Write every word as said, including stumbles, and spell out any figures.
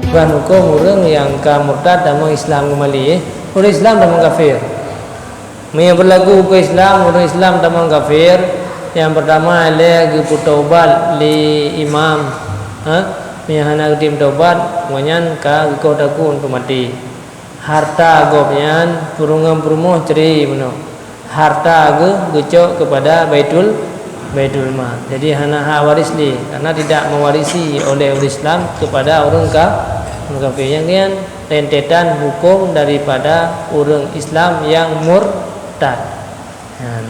Ban huköm ureuëng nyang ka murtad tamong Islam keumbali, eh. Ureuëng Islam tamong kafir. Meunyoe beulaku huköm Islam, ureuëng Islam tamong kafir, nyang peurtama ilée geupeutaubat lé imam, ha? Meunyoe hana geutem taubat, gobnyan ka geukoh takue keu maté. Harta gobnyan peurumoh-peurumoh cre meunoe. Harta geuh geucok keupada Baitul, Baitul Mal. Jadi hana hak waris lé, karena tidak mewarisi oleh ureuëng Islam keupada ureuëng ka, ureuëng kafir. Nyang nyan rentetan huköm daripada ureuëng Islam nyang murtad. Nah,